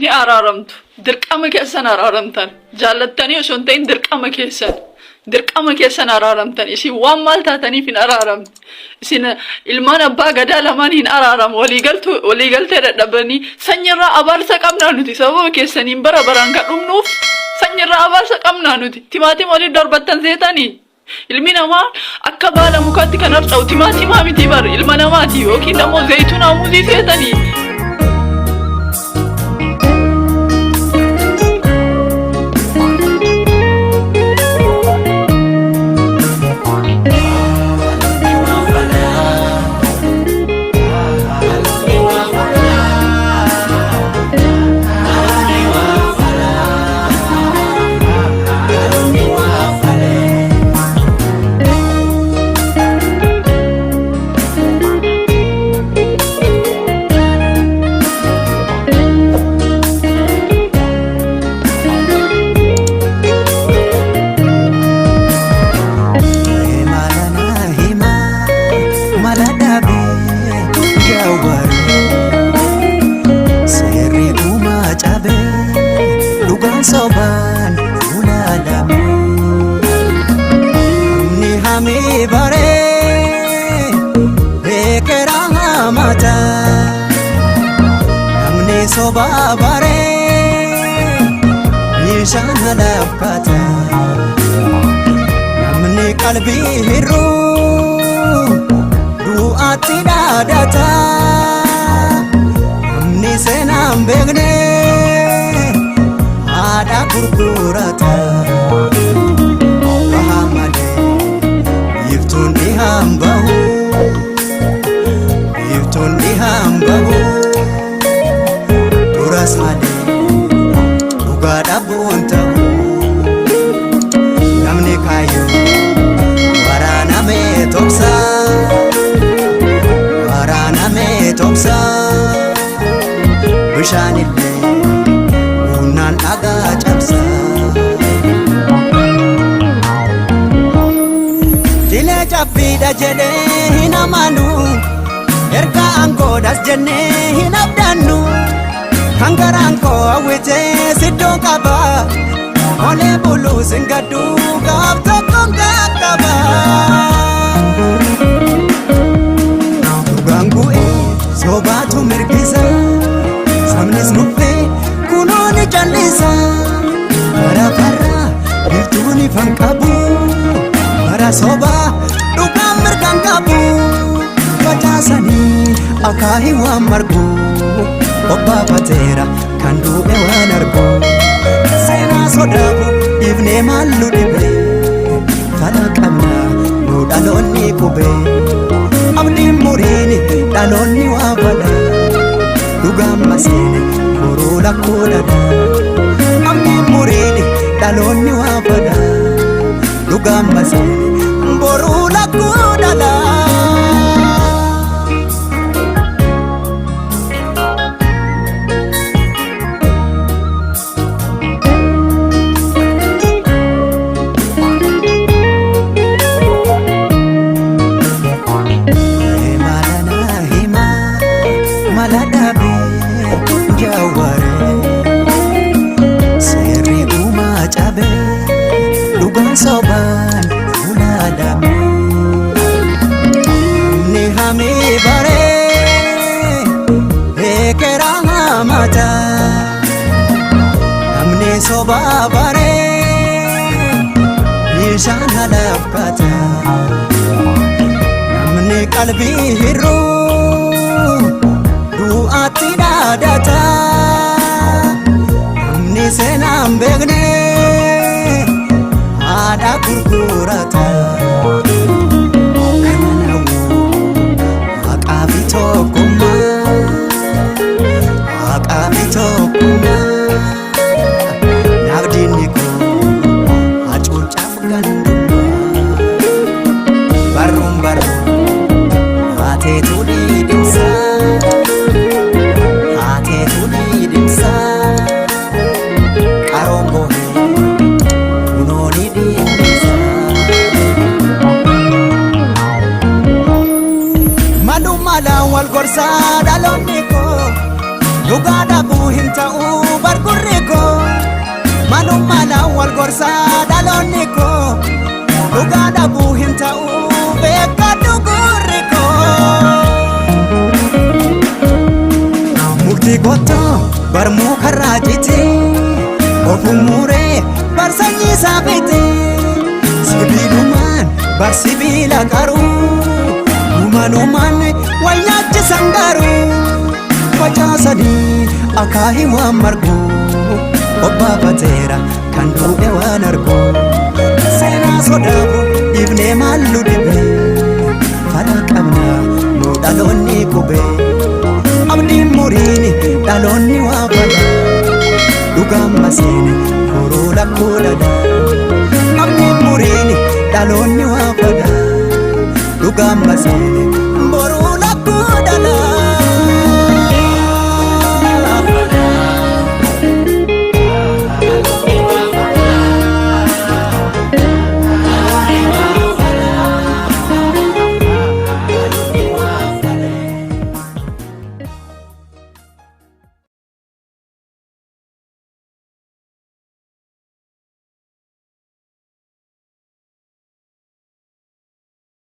Ni araaramtu. Dirqama keessan araaramtan. Jaallattanii osoo hin ta'in dirqama keessan. Dirqama keessan araaramtan. Isin waan maal taataniif hin araaramne. Isin ilmaan abbaa gadaa lamaan hin araaramu. Waliigaltu waliigaltee dadhabanii sanyirraa abaarsa qabnaa nuti sababa keessaniin bara baraan kan dhumnuuf sanyirraa abaarsa qabnaa nuti. Timaatima waliin darbattan seetanii. Ilmi namaa akka baala mukaatti kan harca'u timaatimaa miti bar ilma namaati yookiin ammoo zayituunaa muuzii seetanii. Seerri uumaa cabee dhugaan sobaan ulaalame. Namni hamii baree beekera hamata. Namni sobaa baree bishaan halakkata. Namni qalbii hir'uu du'aatti dhaadata. Namni seenaa hin beekne haadha gurgurata. Baha malee biiftuun dhihaan bahu. Biiftuun dhihaan bahu. Duras malee dhugaa dhabuun ta'u. Namni kaayyoo waraanamee toksa. Waraanamee toksa. Bishaanillee humnaan dhagaa cabsa. Jilee cabbiidha jedhee hin amanu. Erga aangoodhas jennee hin abdannu. Kan garaan koo hawwitee siddoo qaba. Olee buluus hin gaddu gaaf tokkoon qaqqaba. Dhugaan bu'ee sobaatu mirgisa. Sabnis nuffee kunoo ni callisa. Bara farra biiftuun ifan qabu. Bara sobaa dhugaan mirgaan qabu. Facaasanii akaahii waan margu. Obbaafateera kan du'e waan argu. Seenaa sodaabu dhiifnee maallu dhibe. Fala qabna nu dhaloonni qube. Abdiin muriin dhaloonni waa fala. Dhugaan maseene boruu lakkuu dhadha. Abdiin muriin dhaloonni waa fala. Dhugaan maseene boruu lakkuu dhadha. Mala hima mala dhabee jawwaree seerri uumaa cabee dhugaan sobaan ulaalame. Namni hamii baree beekera hamata. Namni sobaa baree bishaan halakkata. Namni qalbii hir'uu du'aatti dhaadata. Namni seenaa hin beekne haadha gurgurata. Kana nawuu haqaa fi tokkummaa. Haqaa fi tokkummaa. Naaf diinni koo hacuucaaf gandummaa. Barruun barruu haateetu dhidhimsa. Haateetu dhidhimsa. Qaroon bohee kunoo ni dhidhimsa. Malu malaan wal gorsaa dhaloonni koo dhugaa dhabuu hin ta'uu gorsaa dhaloonni koo dhugaa dhabuu hin ta'u beekadhu gurri koo. Mukti qottoo barmuu karraa jite ofummuuree barsanyii saafite sibiilumaan bar sibiila qaruu gumanumaan wal nyaachisan garuu facaasanii akaahii waan margu obbaafateera kan du'e waan argu seenaa sodaabu dhiifnee maallu dhibe fala qabna nu dhaloonni qube abdiin muriin dhaloonni waa fala dhugaan maseene horuu lakkuu dhadha abdiin muriin dhaloonni.